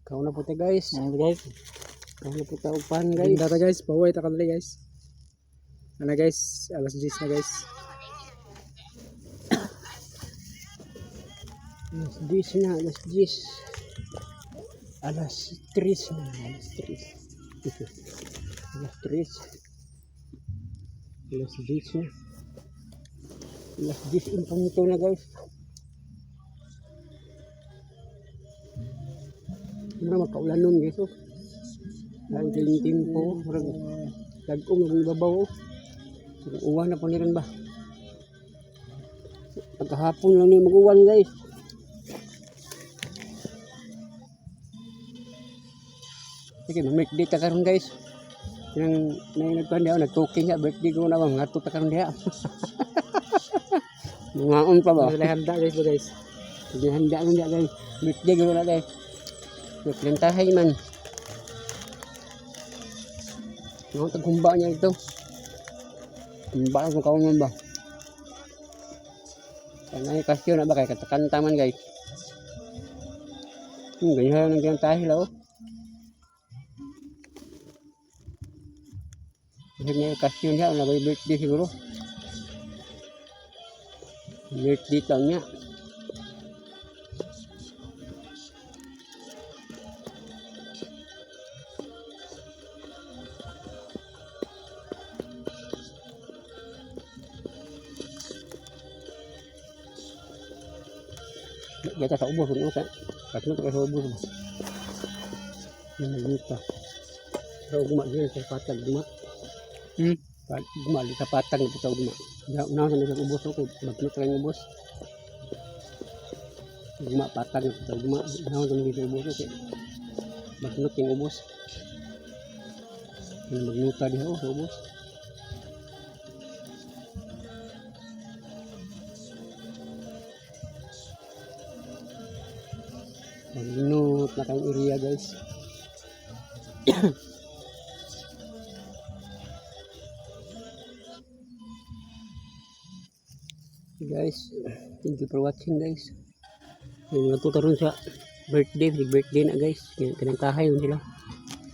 Kaon na po ta, guys. Ayan, guys. Kaon na po ta og pan, guys. Guys. Data, guys, pahuway ta kadali, guys. Ano, guys, alas 10 na, guys. Alas 10 na, alas 10. Alas 3 na, alas 3. Alas 3. Alas 10 na. Alas 10 in punto na, guys. Ano magkaulan nun, guys, oh. Dahil kayong timpo, murag lagong ang babaw, oh. Uwan na po ni ron ba? Pagkahapon lang ni mag-uwan, guys. Sige, mag-birthday ta karon, guys. Nang nang nagkuan diha, nagtuking siya, birthday ko na ba, ngadto ta karon diha. Mangaon pa ba? Wala handa, guys ba, guys. Sige, handa man diha, guys. Birthday ko na, guys. Nagplantahay man. Mga taghumba niya ito. Humba kung kaon man ba. Kanay kasyo na ba kay katakanta man, guys. Ganyan lang ganyan tayo oh. Kasi may kasyo niya, wala ba yung birthday siguro? Birthday lang niya. Gata sa ubos, ano ka? Katlo ka sa ubos ba? Yung nagluta. Sa ugma din, sa patag, ugma. Ugma, di sa patag, sa ugma. Ya, unahan sa sa ubos, okay. Magnut ka ubos. Ugma, patag, sa ugma. Unahan sa ubos, okay. Magnut yung ubos. Yung magnuta diha, oh, sa ubos. Magnut na kayong area, guys. Guys, thank you for watching, guys. Yung mga karon sa birthday, big birthday na, guys. Kanang kahay yun sila.